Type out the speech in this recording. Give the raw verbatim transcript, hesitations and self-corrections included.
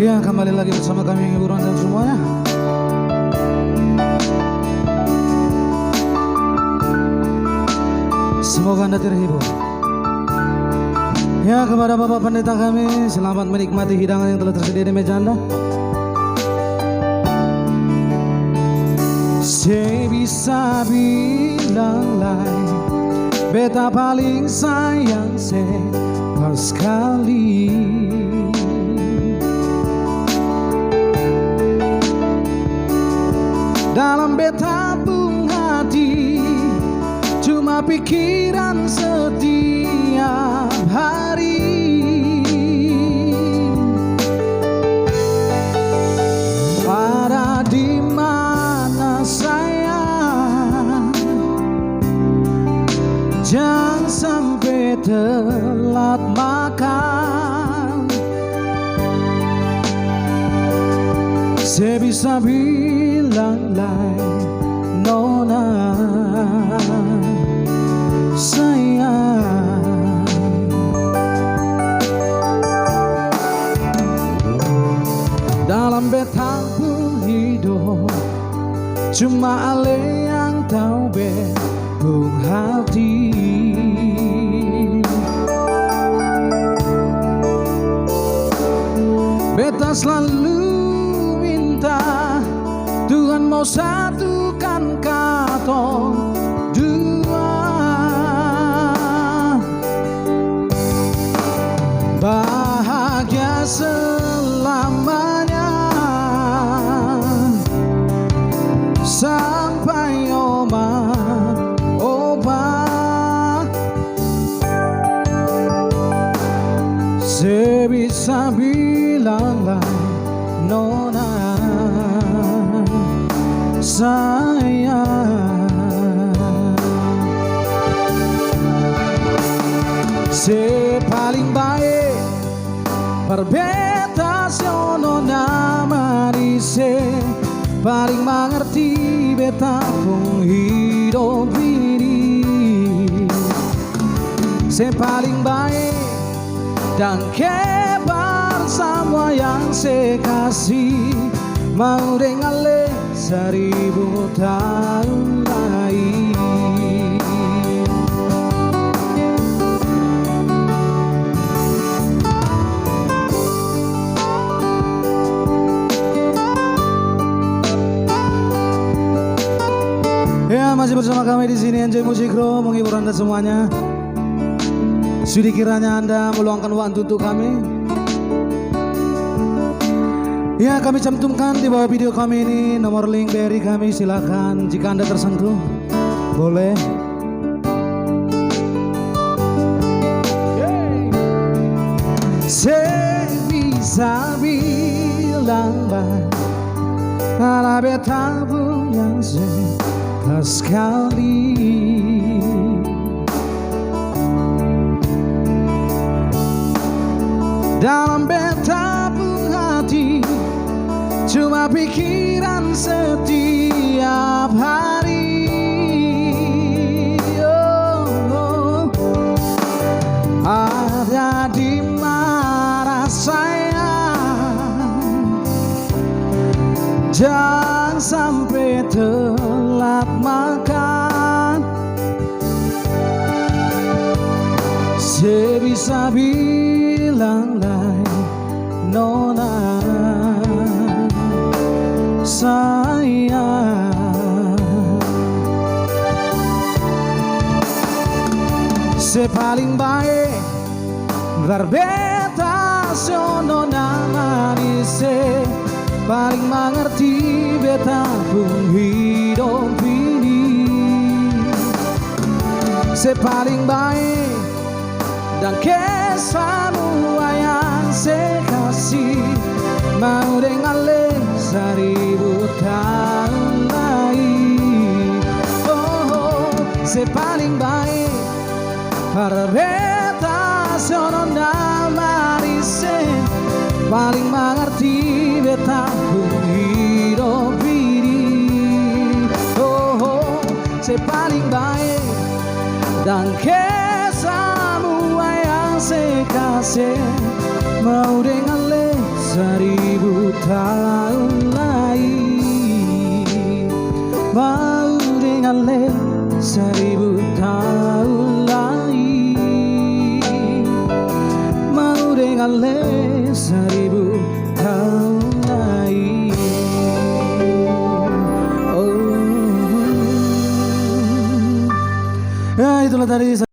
Ya, kembali lagi bersama kami, menghibur Anda semuanya. Semoga Anda terhibur. Ya, kepada Bapak Pendeta kami, selamat menikmati hidangan yang telah tersedia di meja Anda. Se bisa bilang lai, beta paling sayang se paskali. Dalam beta pung hati, cuma pikiran setiap hari. Ada di mana sayang? Jang sampe telat makan. Se bisa bilang lai, nona sayang. Dalam beta pung hidop, cuma ale yang tau be pung hati. Beta slalu minta Tuhan mau satukan katong dua. Bahagia selamanya sampai oma oba. Se bisa bilang lai nona sayang. Se paling bae par beta se o nona manis se paling mangarti beta pung hidop ini. Se paling bae dangke par samua yang se kasi, mau deng ale saribu taun lai. Ya, masih bersama kami di sini, Enjoy Music Room, menghibur Anda semuanya. Sudi kiranya Anda meluangkan waktu untuk kami. Ya, kami cantumkan di bawah video kami ini nomor link B R I kami, silakan jika Anda tersentuh. Boleh. Se bisa bilang bae, ala beta pung yang se paskali. Dalam beta pung hati, cuma pikiran setiap hari. Oh, oh. Ada di mana sayang? Jang sampe telat makan. Se bisa bilang lai nona sayang. Se paling bae Bar beta so nona mari se paling mangarti beta pung hidop ini. Se paling bae dangke samua yang se kasi, mau deng ale saribu taun lai. Oh, oh, se paling bae Par beta so nona mari se paling mangarti beta pung hidop ini. Oh, oh, se paling bae dangke samua yang se kase, mau deng ale sari Saribu taun lai, mau deng ale saribu taun lai. Oh. Ya, itulah tadi.